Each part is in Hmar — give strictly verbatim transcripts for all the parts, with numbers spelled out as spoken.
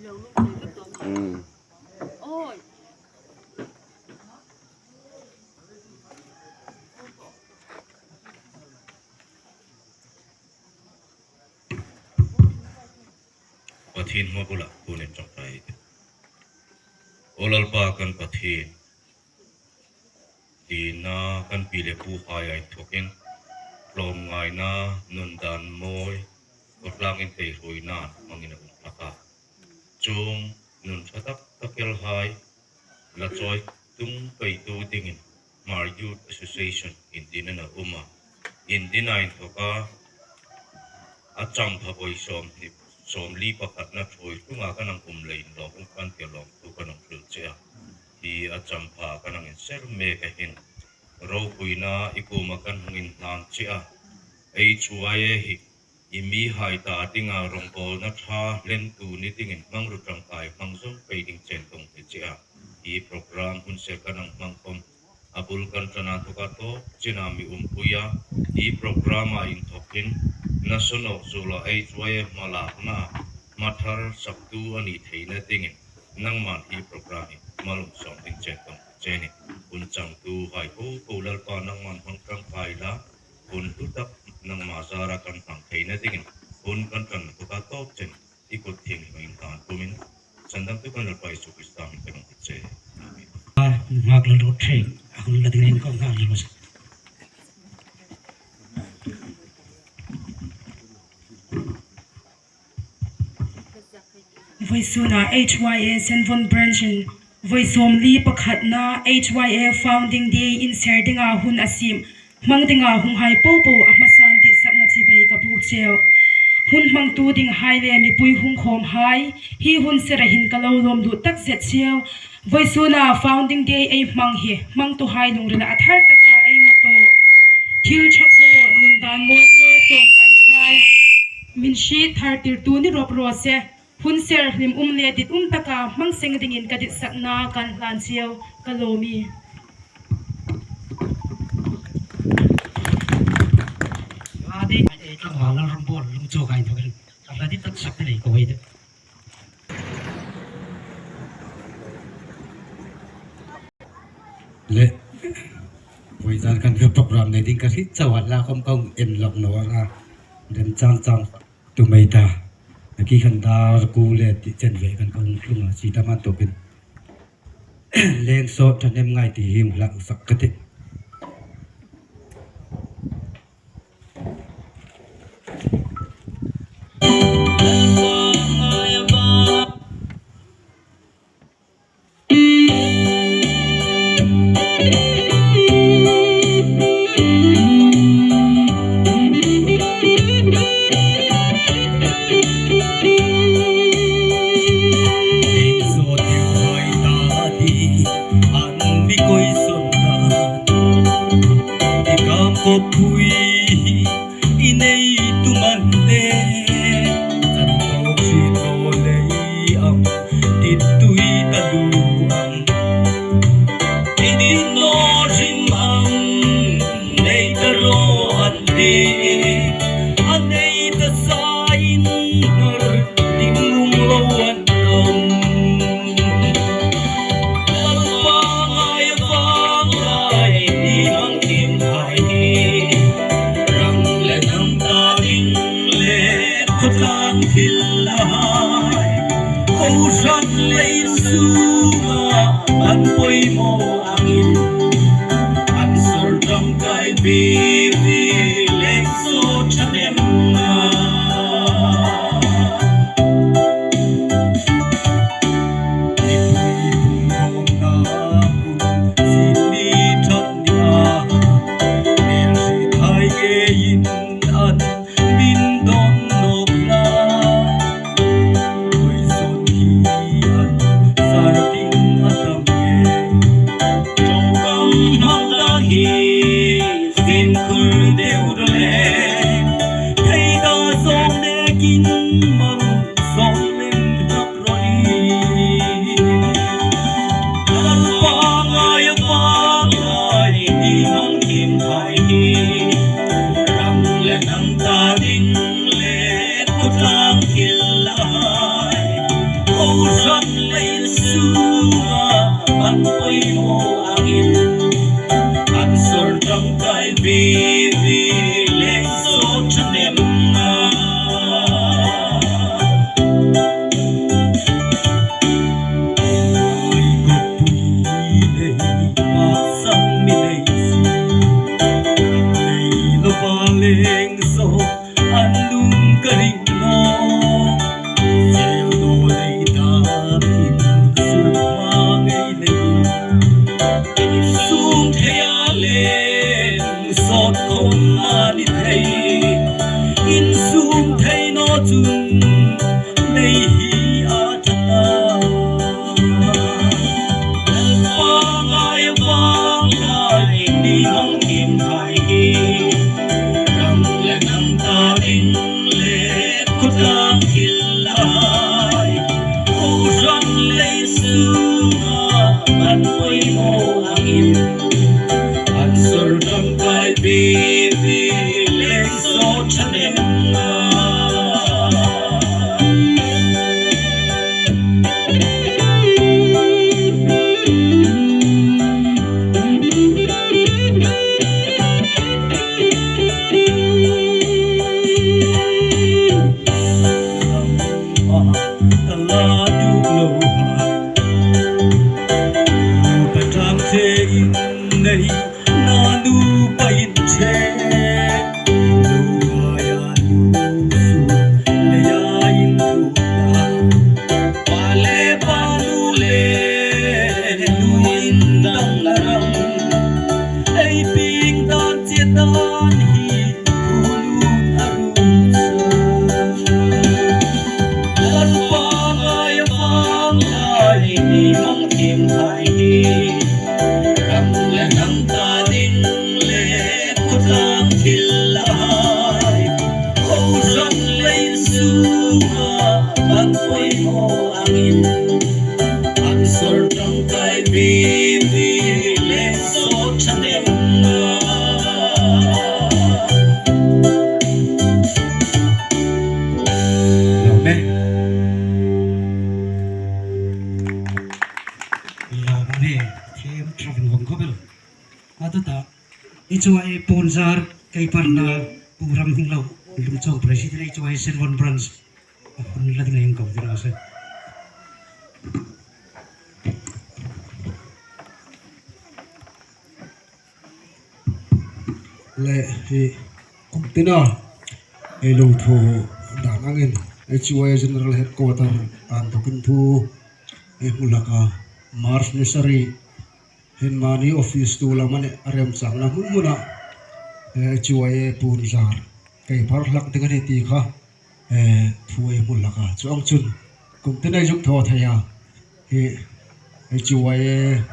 Mm. Pathien hma bula punin ṭawngṭai. O Lalpa kan Pathien, tina kan pi le puhai inthawkin tlawmngaina, nun dan mawi, khawtlangin tleihruoina hmangin a um hlak a. Chuong nun ṭha tak tak elhai la chawi tum peitu dingin Hmar Youth Association indin a um a. Indin a inthawka a champha vawi sawmhni, sawmli pakhatna ṭhuoi tlunga kan hang um leiin lawmum kan ti, lawmthu kan hang hril che a. Hi a champha kan hang inser mek a hin ropuina i kuoma kan hung inhlan che a. H Y A hi i mihai ta dinga rawngbawlna ṭha hlentu ni dingin hmangruo ṭangkai hmang zawng pei ding chen kan ti che a. Hi program hun ser kan hang hmang khawm a bul kan ṭan a, inthawka tawp chena mi umpui a, hi program-a inthawkin nasawn awk zuola H Y A hmalakna hmathar saktu a ni theina dingin nangman hi program hi malum sawm ding chen kan ti che a nih. Hun changtuhai po po Lalpa nangman hmang ṭangkai la, hun hlu tak nangma zara kan hmang theina dingin hun kan ṭan inthawka tawp chen i kut thienghlim kan pumin, sandamtu kan Lalpa Isu Krista hmingin kan hung ti che. Amen. A, nghak lo lo thei, a hun la dingin kan nghak lo. Vawisuna H Y A Senvon Branch-in vawi sawmli pakhatna H Y A Founding Day inser dinga hun a siem hmang dinga hunghai po po a hmasan titsakna chibai ka buk cheu. Hun hmangtu dinghai le mipui hung khawmhai, hi hun sera hin ka lo lawm lut takzet cheu. Vawisuna Founding Day ei hmang hi hmangtuhai lungrila a thar taka ei mawtaw, thil ṭha thaw, nun dan mawi le tlawmngainahai min hriet thartirtu ni rawp raw se. Hun ser hlimum le ditum taka hmang seng dingin ka ditsakna kan hlan cheu, ka lawm ie. Ade, e, tlangval ram bawl lung chu kai thokin, a la dit tak sak te nei ko wei de. Le, voi zan kan program nei ding ka hriet chau a, la khawm ka hung en lawk naw a, remchang chang. Tu mai ta. Naki khan dar ku le ti chen ve kan kong tlung a, si ta man tawpin. Leng sawt ṭhahnem ngai ti hi hung hlak sak ka tih. I nei tum an le, chan tawk hri thaw lei ang, dit tui ta lu ang. I dit naw hrim ang, nei ta raw an ti. A nei ta sa in har, ding um lo an tawng. Lalpa ngai vang lai ni mang tim hai hi. Rang le dam ta ding le khawtlang thil la hai. Kohran le insunga an poimaw angin. An sawr ṭangkai vivi leng sawt ṭhahnemnga. Mipui pungkhawmna hun sin ni ṭhat ni a, hmel hriethai ngeiin an min dawn nawk la. Poison hi an sar ding a tam nge. Ṭawngkam hmang dang hi, sin khun Ran lei sunga an poimaw angin, an sawr ṭangkai vivi leng sawt ṭhahnemnga. Ai kawppui nei, maksang mi nei si, nei lova leng sawt an lung ka ring naw. Fel naw nei ta, insuk hma ngei leiin, insuk thei a leng sawt khawm a ni thei. Insuk thei naw chun nei hi a ṭha ta. Lalpa ngai vang lai ni hmang thiem hai hi, ram le hnam ta ding le khawtlang thil hai. Kohran lei sunga an poimaw angin, an sawr ṭangkai vivi leng sawt ṭhahnemnga. Ka la duk lo hai, nupa ṭhang che in nei, na nupa in che. Lo haia nu su leia in tu ta. Pa le pa, nu le nu in dang la ram, ei pieng dan che dan hi. Lalpa ngai vang lai ni hmang thiem hai hi, ram le hnam ta ding le khawtlang thil hai. Kohran lei sunga an poimaw angin, an sawr ṭangkai vivi leng sawt ṭhahnemnga. Amen. Amen. Thiem ṭha vong vong khawp el. A tuta, H Y A puonzar kaiparna program hung lo, Lungchawng President H Y A Senvon Branch, a hun la ding a hung ko ding a se. Le hi kum tina ei lo thaw dan angin H Y A General Headquarter an tokin thu ei hmu hlak a, March ni sari hin mani office tu lam a ni a, remchangna hmun hmuna, eh, H Y A puonzar kaiphar hlak ding a ni ti kha, eh, thu ei hmu hlak a. Chuong chun kum tina ei zuk thaw thei a, hi H Y A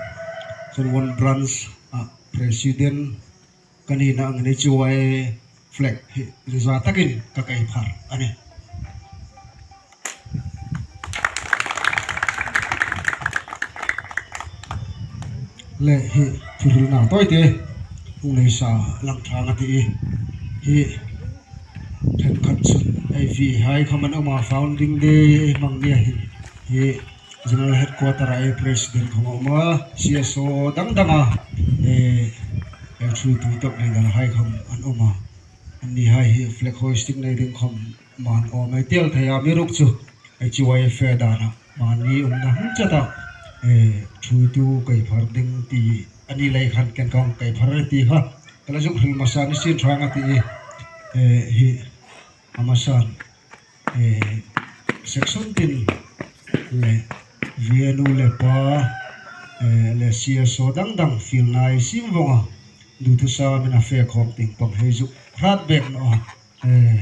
Senvon Branch a President ka nina angin H Y A flag hi zuk za takin ka kaiphar a nih. Le hi thuhrilna tawite hung nei sa lang ṭhang a tih. Hi ṭhenkhat chun ei vihai khawm an um a, founding day ei hmang nia hin hi General Headquarter-a ei President khawm a um a, C S O dang danga, eh, ei ṭhuoitu top leader-hai khawm an um a. Annihai hi flag hoisting nei ding khawm man awm ei tel thei a, amiruokchu H Y A fe dana mani umna hmun chata, eh, ṭhuoitu kaiphar ding ti a ni lei khan ken ka hung kaiphar ti kha ka la zuk hril hmasa ni sien ṭhang a tih. Eh, hi a hmasan, eh, section tin le V N U le pa, eh, le C S O dang dang fielna ei siem vong a, duthusam in a fe khawm tieng pang hei zuk hrat bek naw a. Eh,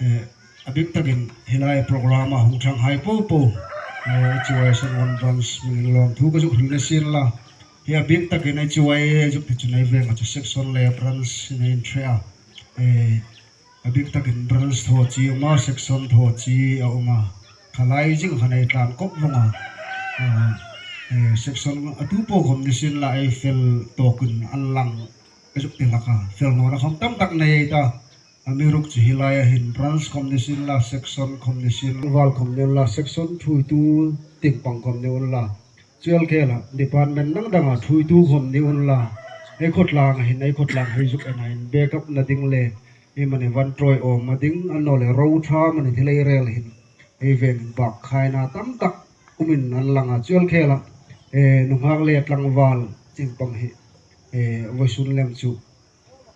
eh, a bik takin hi lai program-a hung ṭhanghai po po, eh, H Y A Senvon Branch hmingin lawmthu ka zuk hril ni sien la. Hi a bik takin H Y A zuk ti chu nei veng a chu section le branch nei inṭhe a. Eh, a bik takin branch thaw chi a um a, section thaw chi a um a. Kha lai zing khan ei tlan kawp vong a. Ah, eh, section a tu po khawm ni sien la ei fel tawkin an lang ka zuk ti hlak a. Fel nawna khawm tam tak nei ei ta. Amiruokchu hi laia hin branch khawm ni sien la, section khawm ni sien, tlangval khawm ni unla, section thuoitu tieng pang khawm ni unla, chuong khela department dang danga thuoitu khawm ni unla, ei khawtlanga hin, ei khawtlang hei zuk en a hin backup-na ding le, ei mani van ṭawiawmna ding, annawleh ro ṭha mani thil ei rel hin, ei veng bak khaina tam tak umin an lang a, chuong khela, eh, nunghak le tlangval tieng pang hi, eh, vawisun lem chu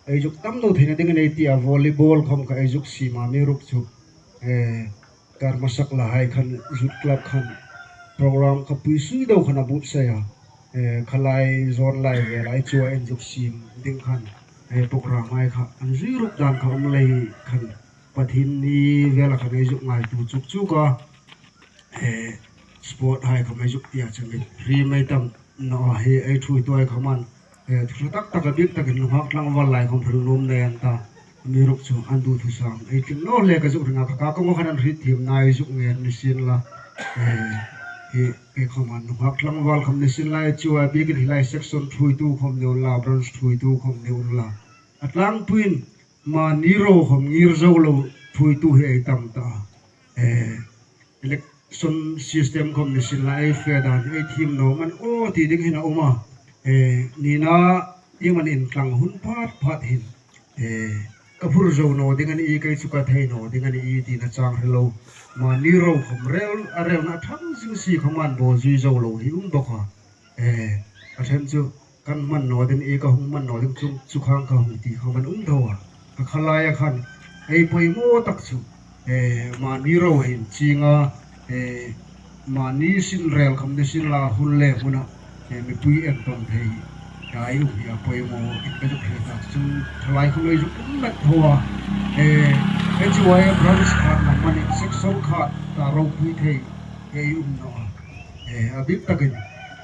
ei zuk tam naw theina dingin ei ti a, volleyball khawm kha ei zuk siem a, amiruokchu, eh, kar hmasak la hai khan, youth club khan, program kha pui sui deu khan a buotsai a, eh, kha lai zawn lai vela ei chuong in zuk siem ding khan, eh, program hai kha an zui ruk dan kha um lei khan, Pathienni vela khan ei zuk ngaituo chuk chuk a, eh, sport hai khawm ei zuk ti a, chu mi ri mei tam naw a, hi ei thuoitu hai khawmin, eh, thu hre tak tak, a bik takin nunghak tlangval lai khawm hril nuom nei an ta, amiruokchu an duthusam ei tling naw le ka zuk ring a, kha ka kawng khan an hriet thiemna ei zuk ngen ni sien la, eh, hi ei khawmin nunghak tlangval khawm ni sien la, ei chuong a bikin hi lai section thuoitu khawm ni unla, branch thuoitu khawm ni unla, a tlangpuiin mani ro khawm ngir zo lo thuoitu hi ei tam ta. Eh, election system khawm ni sien la, ei fe dan, ei thiem naw man aw ti ding hin a um a. Eh, nina ei mani intlang hun phat phat hin, eh, ka phur zo naw ding a nih, kei chu ka thei naw ding a nih tina chang hre lo. Mani ro khawm rel, a relna thang zing si khawmin bawl zui zo lo hi um bawk a. Eh, a ṭhen chu kan hman naw ding, ei ka hung hman naw ding chu, chu khang ka hung ti khawm an um tho a. Ka kha laia khan ei poimaw tak chu, eh, mani ro hin chieng a, eh, mani sin rel khawm ni sien la, hun le hmuna, eh, mipui enton thei ka ei um hi a poimaw in ka zuk hriet a, chu thalai khawm ei zuk um met tho a. Eh, ei chuong a branch khat lam mani section khat ta ropui thei ei um naw a. Eh, a bik takin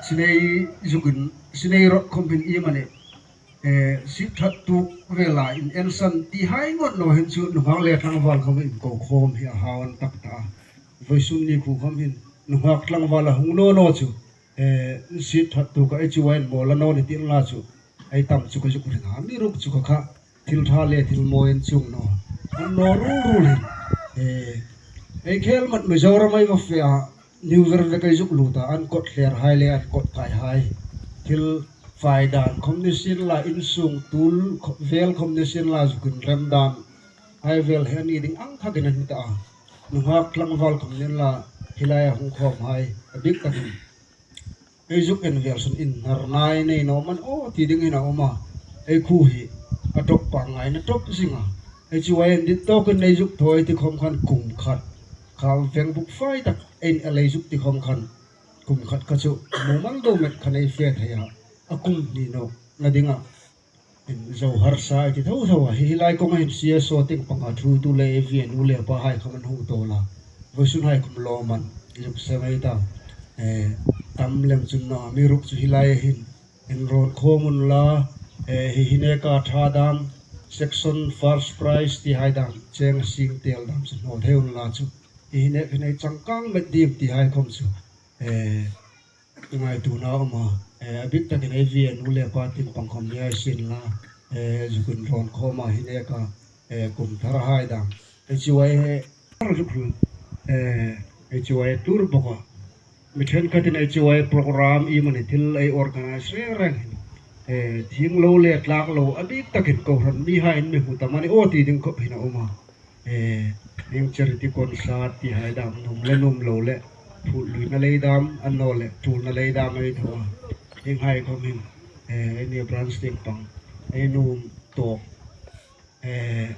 sinei zukin, sinei rawt khawm hin ei mani, eh, siet ṭhat tuk vela inensan ti hai ngot naw hin chu nunghak le tlangval khawm inko khawm hi a hau an tak ta. Vawisun ni khu khawm hin nunghak tlangval a hung naw naw chu, eh, siet ṭhat tuka ei chuong in mawl a naw ni ti la chu ei tam chu ka zuk ring a, amiruokchu kha kha thil ṭha le thil mawi an chuong naw, an naw rul rul hin, eh, ei khel mat Mizoram ei va fe a, New Year vek ei zuk lut a, an kawt thler hai le an kawt kai hai, thil fai dan khawm ni sien la, insung tul khaw-, vel khawm ni sien la, zukin rem dan hai vel hi a ni ding ang thakin a ni ta a. Nunghak tlangval khawm ni unla, hi laia hung khawm hai a bik takin ei zuk en vel sun inhnarna ei nei naw man aw ti ding hin a um a. Ei khu hi a ṭawp pangngaina ṭawp zing a. Ei chuong a indit tawkin ei zuk thaw ei ti khawm khan kum khat, kha veng buk fai tak ei, a lei zuk ti khawm khan kum khat kha chu mumal deu met khan ei fe thei a. A kum hni nawkna dinga in zo harsa ei ti tho tho a. Hi, hi lai kawnga hin C S O tieng panga thuoitu le ei nu le pa hai khawm an hung tawl a. Vawisun hai khawm lawmman zuk sem ei ta. Eh, tam lem chun naw, amiruokchu hi laia hin inrawn khawm unla, eh, hi, hi neka ṭha dam, section first prize ti hai dam, cheng sing tel dam chu hnawl thei unla chu, hi, hi nek hin ei changkang met dim ti hai khawm chu, eh, ngaituona a um a. Eh, a bik takin ei nu le pa tieng pang khawm ni hai sien la, eh, zuk inrawn khawm a, hi neka, eh, kum thar hai dam, ei chuong a, eh, ei chuong a tuor bawk a. Mi ṭhenkhatin ei chuong a program ei mani thil ei organize reng reng hin, eh, thing lo le tlak lo, a bik takin kohran mihaiin mi hmu ta mani aw ti ding khawp hin a um a. Eh, hieng charity concert ti hai dam, nuom le nuom lo le, phut luina lei dam, annawleh tulna lei dam ei thaw a. Hieng hai khawm hin, eh, eini branch tieng pang ei nuom tawk, eh,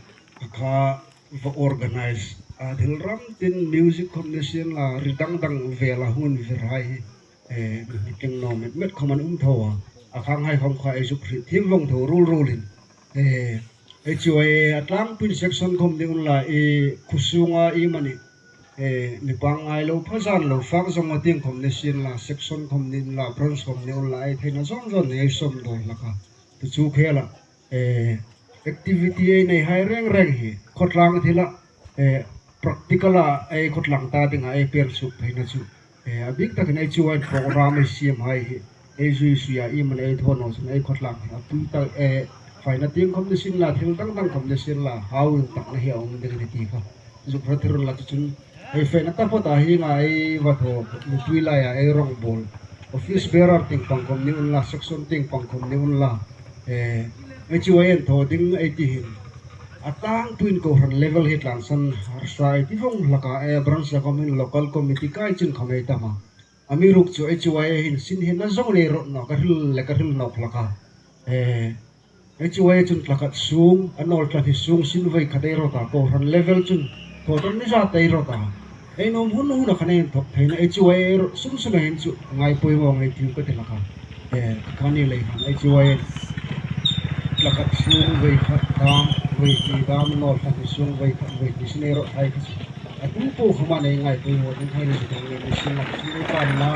kha va organize a, thil ram tin music khawm ni sien la, ri dang dang vela hung vir hai hi, eh, mi tling naw met met khawm an um tho a. A khang hai khawm kha ei zuk hriet thiem vawng tho rul rul in, eh, ei chuong a tlangpuiin section khawm ni unla, ei khu sunga ei mani, eh, mi pangngai lo, phazan lo, fak zawng a tieng khawm ni sien la, section khawm ni unla, branch khawm ni unla, ei theina zawng zawng ei sawm dawl hlak a. Chu chu khela, eh, activity ei nei hai reng reng hi khawtlang thila, eh, practical-a ei khawtlang ta dinga ei pêl suk theina chu, eh, a bik takin ei chuong a program ei siem hai hi, ei zui suia ei mani ei thaw naw chun ei khawtlang hi a pui ta, eh, Faina tieng khawm ni sien la, thil dang dang khawm ni sien la, hau intakna hi a um ding a nih ti kha zuk hre thei rawh la. Chu chun ei faina taphawt a hi nga ei va thaw, mipui laia ei rawngbawl, office bearer tieng pang khawm ni unla, section tieng pang khawm ni unla, eh, H Y A-in thaw ding ei ti hin, a tlangpuiin kohran level hi tlansan harsa ei ti vawng hlak a, eh, branch-a khawm hin local committee kai chin khawm ei tam a. Amiruokchu H Y A hin sin hin a zawng nei rawh naw ka hril le ka hril nawk hlak a. Eh, H Y A chun thla khat sung, a nawl thla hni sung sin voi khat ei rawt a, kohran level chun thaw ṭan ni zat ei rawt a. Ei nuom hun huna khan ei inthawk theina H Y A ei rawt sum sum a hin chu ngai pawimaw ngei tiu ka ti hlak a. Eh, ka ni lei khan H Y A thla khat sung voi khat dam, voi hni dam, nawl thla hni sung voi khat voi hni sin ei rawt hai kha chu. A tu po khawma nei ngai pawimaw ding hai ni chu ka ngai ni sin lak sin ei tan la.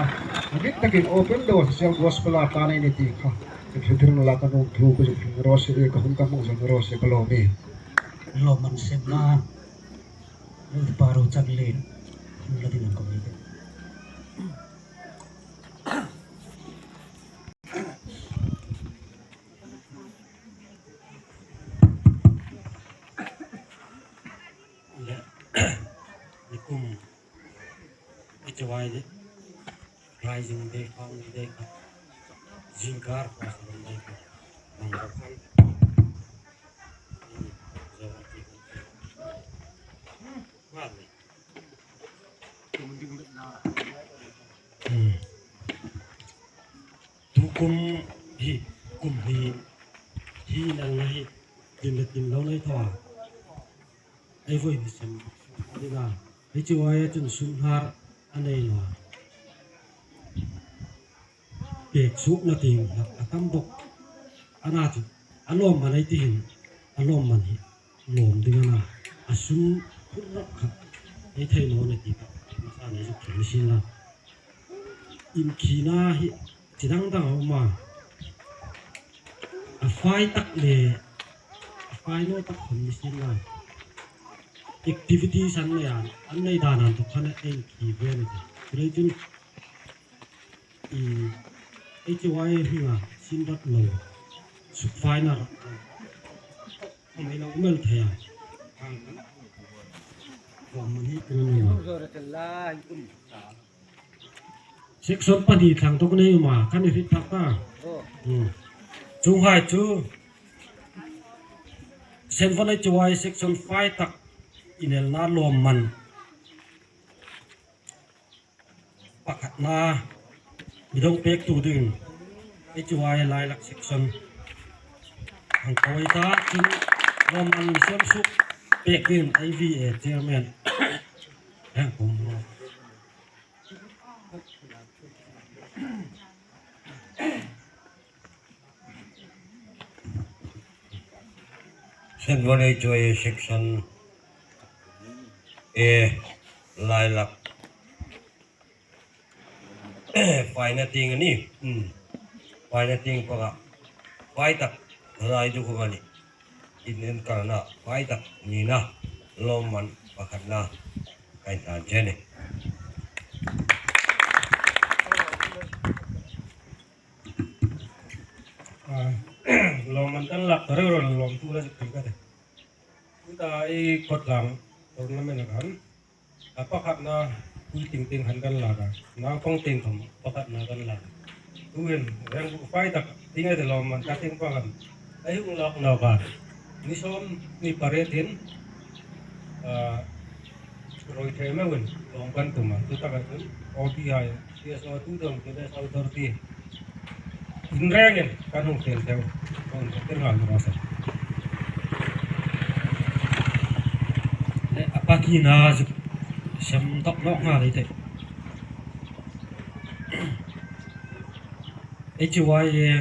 A dik takin open door social gospel-a tan ei ni ti kha. Ka hre thei rawh la ka nuom thu ka zuk hring raw se, ka hun ka hmang zo raw se ka lawm e. Lawmman sepna, Lal Paru Chaklen, hun la ding an ko ni. Le, nikum, H Y A le, Rising Day, Founding Day kha, zingkar, Founding Day kha, bang kha khan, hmm, zo a ti khan, hmm, wa le. Hmm. Tukum hi, kum hi, hi nang na hi, tin le tin lo nei thaw a. Ei voi ni sem ni na. Ei chu ai chun sum har a nei naw a. Pek suk na ting a tam bok. A na chu, a lawmman ei ti hin, a lawmman hi lawm ding a na, a sum phur rak kha ei thei naw ni ti kha, hmasa nei zuk thil ni sin la. Inkhina hi chi dang dang a um a. A fai tak le, a fai naw tak khom ni sin la. Activities an nei an, an nei dan an thawk khan ei inkhi ve ni ti. Chuleiin, i, H Y A hi nga, sin rak lo, suk fai na rak lo. Hmei lo mel thei a. Lawmman hi kum ni a. Section pahni thlang tok nei um a, kan hriet tak ta. Hmm. Chuonghai chu, Senvon H Y A section fai tak inelna lawmman pakhatna mi dong pektu ding H Y A Lailak section hang ko ei ta, chun lawmman mi siem suk pek ding A V A chairman hang ko. Senvon H Y A section A Lailak. Faina tieng a nih. Hmm. Faina tieng pakhat. Fai tak. Rai chu kum a nih. Inenkarna. Fai tak. Nina. Lawmman pakhatna. Kan tan che ni. Ah, lawmman kan lak ta reng reng lawmthu la zuk ti ka ti. Tuta ei Khawtlang tournament-a khan, a pakhatna pui ting ting khan kan lak a, naupang ting khom pakhatna kan lak. Tuhin reng bu fai tak ting ei ti lawmman ka ting pakhat. Ei hung lak nawk a. Ni sawm ni pariet hin, ah, roi thei meuin lawm kan tum a. Chu taka chun O B I, C S O tu dawm, Village Authority in rengin kan hung tel deu. Kan hung tel ngal ngal sa. Le a pahnina zuk sem tok nawk ngal ei tih. H Y A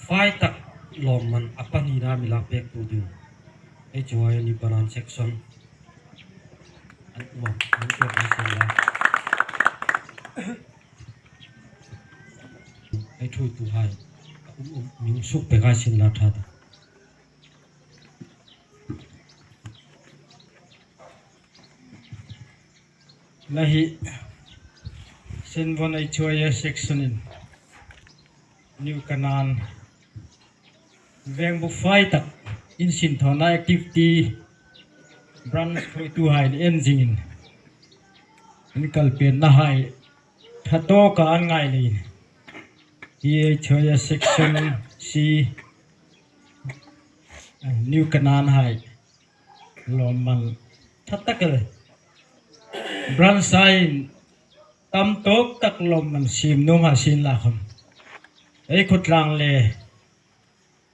fai tak lawmman a pahnina mi lak pektu ding H Y A Niparan section. An um a, an pek an sem la. Ei thuoituhai, um, um, mi suk pek a sin la ṭha ta. La hi, Senvon H Y A section-in New Canaan, Vengbuk fai tak, insinthawnna activity, branch khuoituhai le en zingin, inkalpennahai ṭha tawka an ngai leiin, T H O S section C, New Canaan hai lawmman ṭha tak el, branch-in tam tawk tak lawmman siem nuom a sin la khawm, ei khawtlang le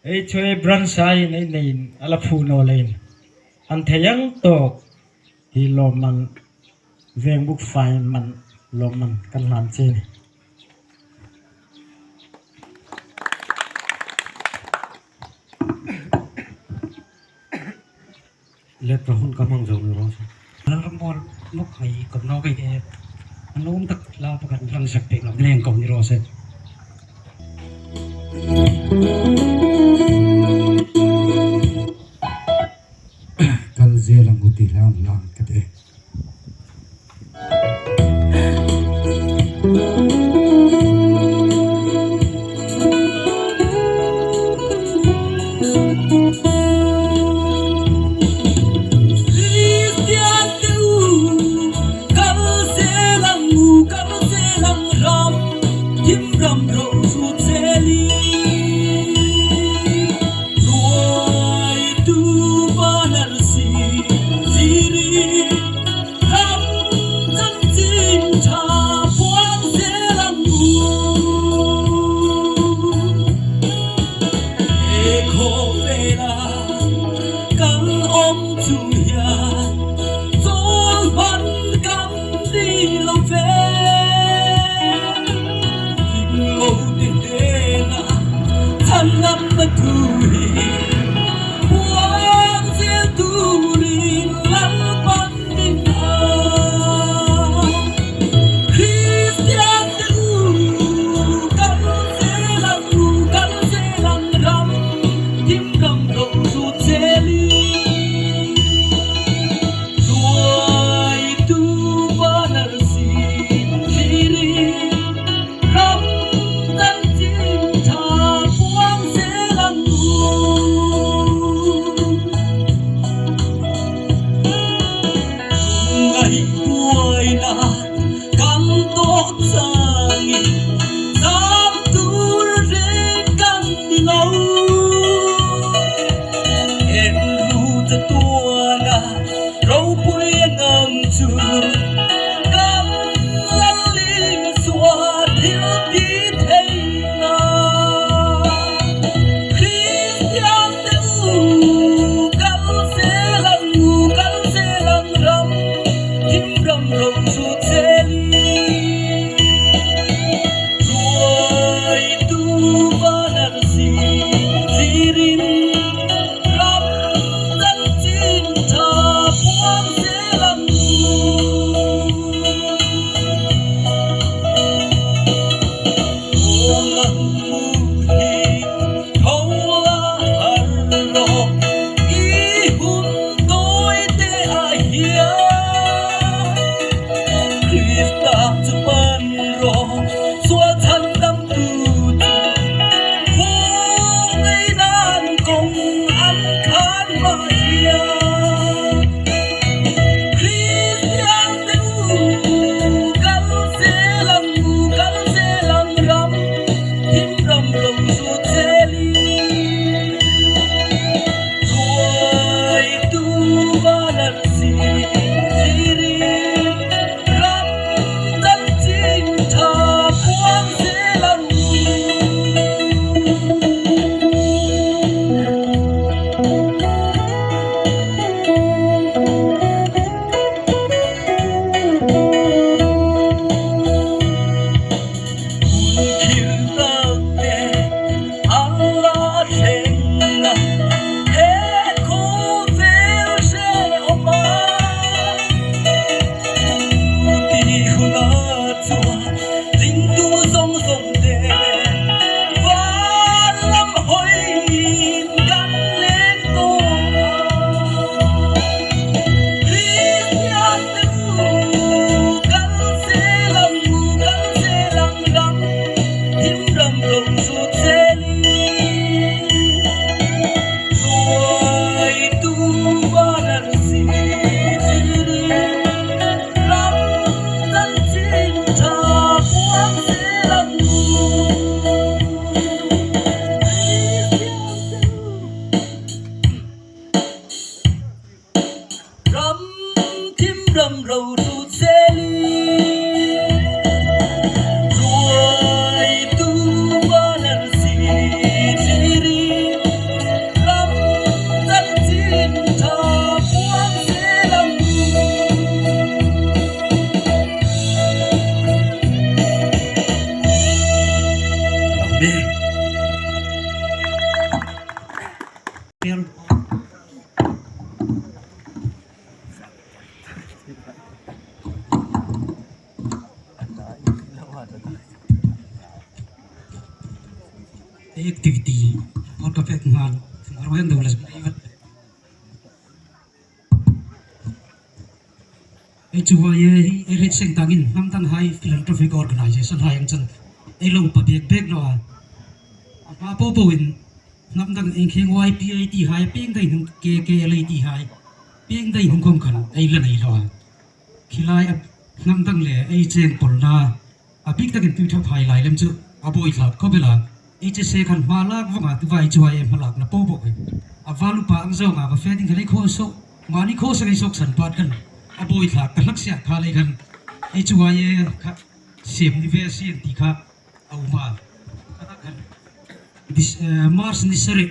ei chawei branch-in ei neiin a la phu naw leiin, an thei ang tawk hi lawmman, Vengbuk fai man lawmman kan hlan che a nih. Let ka hun ka hmang zo ni raw se. Lalrammawl muk hai kawm naw kei te. An um tak la pa kan ram sak pek lam leng ko ni raw se. Kal zel ang u ti hlam hlam ka te. Kristian te u, kal zel ang u, kal zel ang ram, thim ram ro su che li. Ruoitu banner si, ziri, ram chanchin ṭha puang zel ang u. E khawvela kan awm chu hian, chawl hman kan ti lo ve. Ring lo ti hlena, chhandamna thu hi puang zel turin Lalpan min a. Kristian te u, kal zel ang u, kal zel ang ram, thim ram ro su che li. Ruoitu banner si, ziri, ram chanchin ṭha puang zel ang u. Ngai buaina kan tawk changin, zam tur reng kan ni lo. En ru chatuana ropui ngam chu, kan Lal Isua thil ti theina. Kristian te u, kal zel ang u, kal zel ang ram, thim ram ro su Seli, ruai tu balan si siri, lam dan sin tha puang selam. Lam be. Activity, hot topic ngal, ngal wen dawla. Ei chu vai ei, ei hril seng tangin, hnam danghai philanthropic organization hai ang chan ei lo pa bek bek naw a. A hma po po in, hnam dang iengkheng Y P A ti hai, pieng dai hnung K K L A ti hai, pieng dai hnung khom khan ei la nei lo a. Khi lai a hnam dang le ei cheng pawlna, a bik takin tui tha phai lai lem chu a buoi thlak khawp el a. Ei che se khan hma lak vawng a, tu vai chu vai ei hma lakna po po hi. A valupa ang zawng a, va fe ding khan ei khaw sawk, mani khaw sawk ei sawk san pat khan a buoi thlak ka hlak sia kha lei khan. Ei chu vai ei kha siem ni ve sien ti kha a um a. Kha tak khan. This, eh, March ni sari,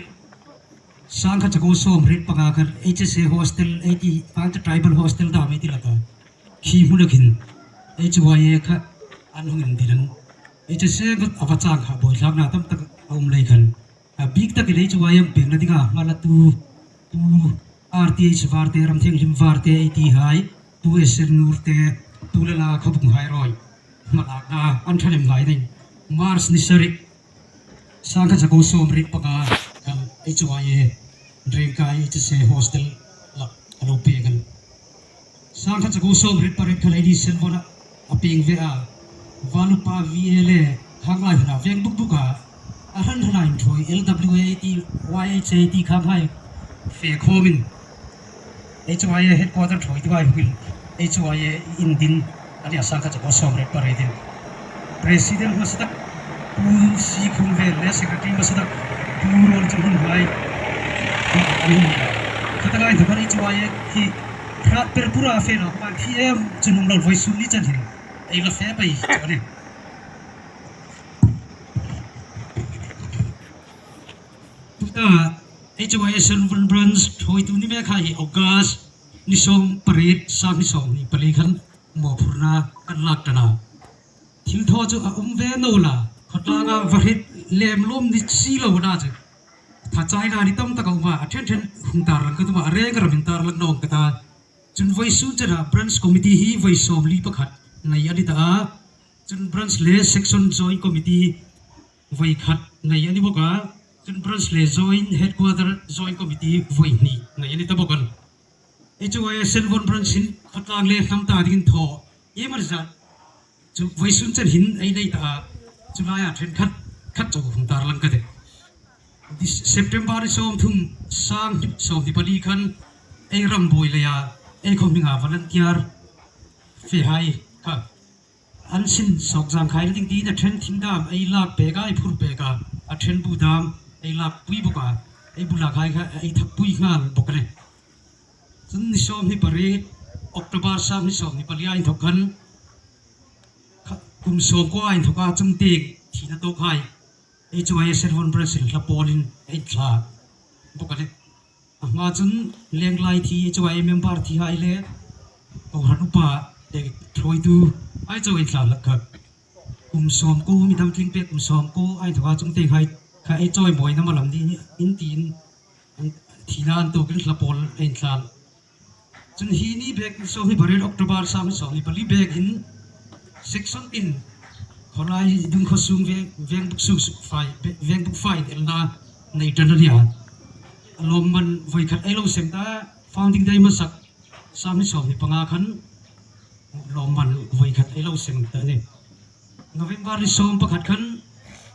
sangkhat zakuo sawmriet panga khan H S A hostel, ei ti, Pangte Tribal Hostel dam ei ti laka. Khi hmuna khin H Y A kha an hung indin ang. H S A kha a va chang kha buoi thlakna tam tak a um lei khan. A bik takin H Y A an pengna dinga hma la tu, tu R T H Varte, Ramthianghlim Varte ei ti hai, tu S N Nurte, tu Lala Khawbung hai ruoi. Hma lakna an ṭha lem lai ning. March ni sari, sangkhat zakuo sawmriet panga khan H Y A Rengkai H S A hostel la a lo pek ang. Sangkhat zakuo sawmriet pariet khan ei ni Senvon-a a pieng ve a. Valupa V A le khang lai huna veng buk buk a. A hran hran a inṭhuoi L W A ti, Y H A ti khang hai fe khawmin H Y A headquarter ṭhuoi ti vai hungin H Y A indin a nia sangkhat zakuo sawmriet pariet in. President hmasa tak Pu C. Khumvel le secretary hmasa tak Pu Ruolchinghun hai. Khata lai thawkhan H Y A hi hrat per pura fe lo, man P M chun um lo, vawisun ni chan hin ei la fe pei chu a nih. Tuta H Y A Senvon Branch ṭhuoitu ni mek hai hi August ni sawmpariet, sang ni sawmhni pali khan mawphurna kan lak ta a. Thil thaw chu a um ve naw la, khawtlanga va hriet lem lawm ni si lo a na chu. Thachaina ni tam tak a um a, a ṭhen ṭhen hung tarlang ka tum a, a reng ka ramin tarlang nawng ka ta. Chun vawisun chena branch committee hi vawi sawmli pakhat nei a ni ta a. Chun branch le section joint committee vawi khat nei a ni bawk a. Chun branch le joint headquarter joint committee vawi hni nei a ni ta bawk a. Ei chu ei Senvon branch hin khawtlang le hnam ta dingin thaw iem a ni zat. Chu vawisun chen hin ei nei ta a. Chu laia ṭhenkhat khat chu hung tarlang ka tih. This September ni sawmthum, sang hni sawmhni pali khan ei ram buoi leia ei khawm hminga volunteer fehai kha an sin sawk zang khai ding tiin a ṭhen thing dam ei lak pek a, ei phur pek a, a ṭhen bu dam ei lak pui bawk a, ei bu lak hai kha ei thak pui nghal bawk a nih. Chun ni sawmhni pariet, October sang hni sawmhni pali a inthawk khan, kha, kum sawmkuo a inthawka chungtieng thina tawk hai H Y A Senvon branch-in hla pawlin ei thlak bawk a nih. A hma chun lenglai thi, H Y A member thi hai le kohran upa le ṭhuoitu hai chu ei thlak hlak kha. Kum sawmkuo, mi dam tling pek kum sawmkuo a inthawka chungtieng hai kha ei chawimawina malam ni in tiin thina an tuokin hla pawl ei thlak. Chun hi ni bek, sawmhni pariet October sang sawmhni pali bek hin section in khawlai dung khaw sung veng, veng buk sung suk fai, veng buk fai elna nei ṭan a nia. Lawmman vawi khat ei lo seng ta, founding day hmasak sang hni sawmhni panga khan lawmman vawi khat ei lo seng ta a nih. November ni sawm pakhat khan,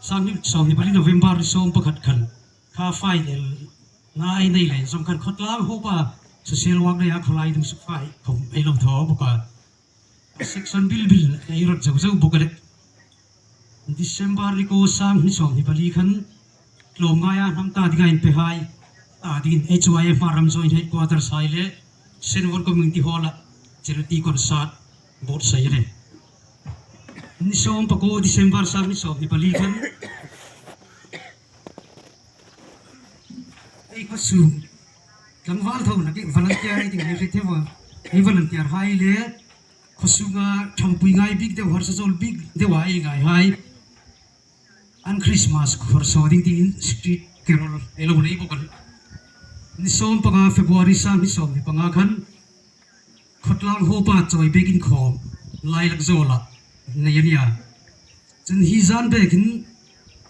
sang hni sawmhni pali November ni sawm pakhat khan kha fai elna ei nei le zawng khan khawtlang hopa social work neia khawlai dung suk fai khawm ei lo thaw bawk a. Section bil bil ei rawt zo zo bawk a nih. December ni kuo, sang hni sawmhni pali khan tlawmngaia hnam ta dinga inpehai ta dingin H Y A Hmar ram joint headquarters hai le Senvon Community Hall-a charity concert Buotsai a nih. Ni sawm pakuo December sâng ni sawm hni pali khan ei khawsung tlangval tho na ki volunteer ei ding ei hre thei a. Ei volunteer hai le khawsunga ṭhangpui ngai bik deu, harsa zawl bik deu a ei ngai hai an Christmas khawr saw ding tiin street carol ei lo nei bawk a nih. Ni sawm panga February sâng ni sawm hni panga khan khawtlang hopa chawi bek inkhawm Lailakzawla nei a nih a. Chun hi zan bekin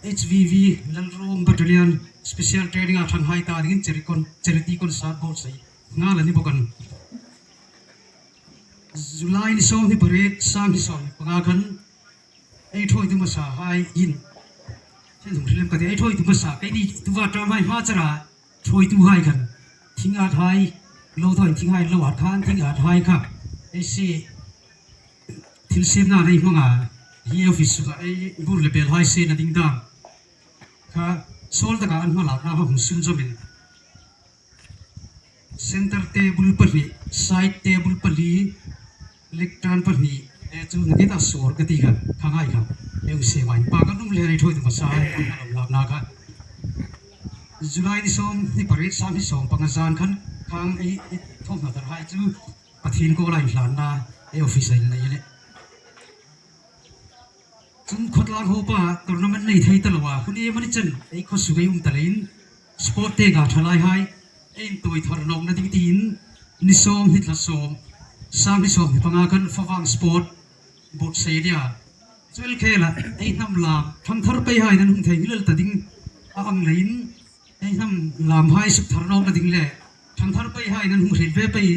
H V V Lalruom Battalion Special Training a ṭhanghai ta dingin charity con-, charity concert buotsai nghal a ni bawk a nih. July ni sawm hni pariet sâng ni sawm hni panga khan ei ṭhuoitu hmasa hai in, chen hung hrilem ka ti, ei ṭhuoitu hmasa, keini tuva ṭam hai hma chara ṭhuoitu hai khan thing at hai, lo thaw in thing hai lo at khan thing at hai kha ei sie thil siemna nei hmang a, hi office sunga ei bur le bel hai siena ding dam kha sawl taka an hmalakna hung sunzawmin center table pahni, side table pali, lectern pahni, e chu na keta sawr ka ti kha, kha ngai kha. E u se mai pa ka num le nei thoi tu masa hai, lakna kha. July ni sawm hni pariet sâng ni sawm panga zan khan khang ei, ei thawm na dar hai chu Pathien ko lai hlanna ei office a nei a nih. Chun khawtlang hopa tournament nei thei ta lo a, hun em a ni chen ei khawsung ei um ta leiin sport te ga ṭhalai hai ei intawi thar nawkna ding tiin ni sawm hni thla sawm, sâng ni sawm hni panga khan Favang Sport buotsai a nih a. Chu el khela ei hnam lam ṭhangthar pei hai nan hung theinghil ta ding a ang leiin ei hnam lam hai suk thar nawkna ding le ṭhangthar pei hai nan hung hril ve pei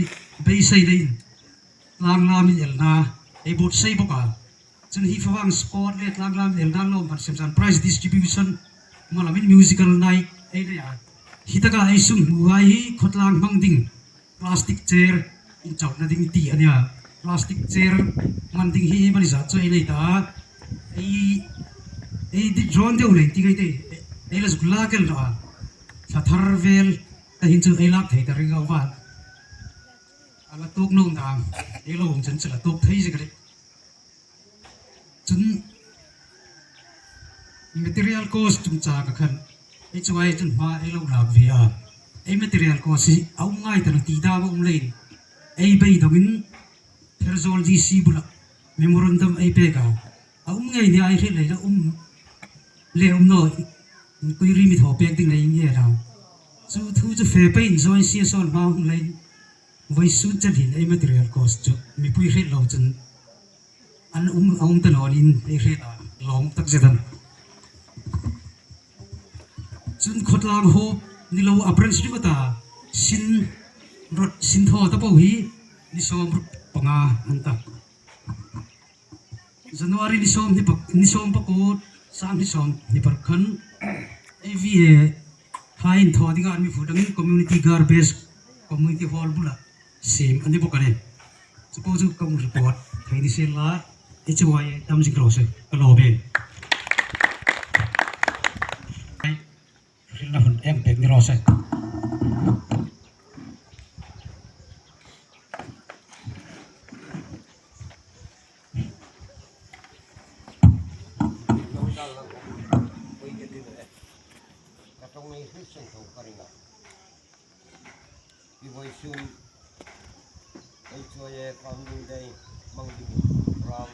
beisei leiin tlang lam inelna ei buotsai bawk a. Chun hi Favang Sport le tlang lam inelna lawm pan semsan prize distribution, malamin musical night ei nei a. Hi taka ei sum hmu hai hi khawtlang hmang ding plastic chair inchawkna ding ti a nih a. Plastic chair man ding hi ei mani zat chu ei nei ta a. Ei, ei di drone deu nei ti ngai te. Ei la zuk lak el naw a. Thla thar vel ta hin chu ei lak thei ta ring a va. A la tuok naw dam, ei lo hung chen chu la tuok thei zek a nih. Chun material cost chungchang a khan ei chu ai chun hma ei lo lak ve a. Ei material cost hi a um ngai ta naw ti dam a um leiin ei beidongin Pherzawl D C bula memorandum ei pek a. A um ngei nia ei hriet leina um le um naw, inquiry mi thaw pek ding nei nge la. Chu thu chu fe peiin joint C S O hma hung leiin vawisun chen hin ei material cost chu mipui hriet lo chun an um, a um ta naw niin ei hriet a, lawm tak zet a nih. Chun khawtlang hawp ni lo a branch ringawta sin rot sin thaw ta po hi ni sawm ruk panga an ta. January ni sawm hni pak, ni sawm pakuo, sâng hni sawm hni paruk khan A V A hai inthaw dinga an mi fut angin community garbage community hall bula siem a ni bawk a nih. Chu po chu ka hung report thei ni sien la, H Y A tam zing raw se, ka lawm e. Hrilna hun en pek ni raw se. Ka ṭawng nei hrim hrim tho ka ring a. Hi vawisun H Y A Founding Day hmang dingin program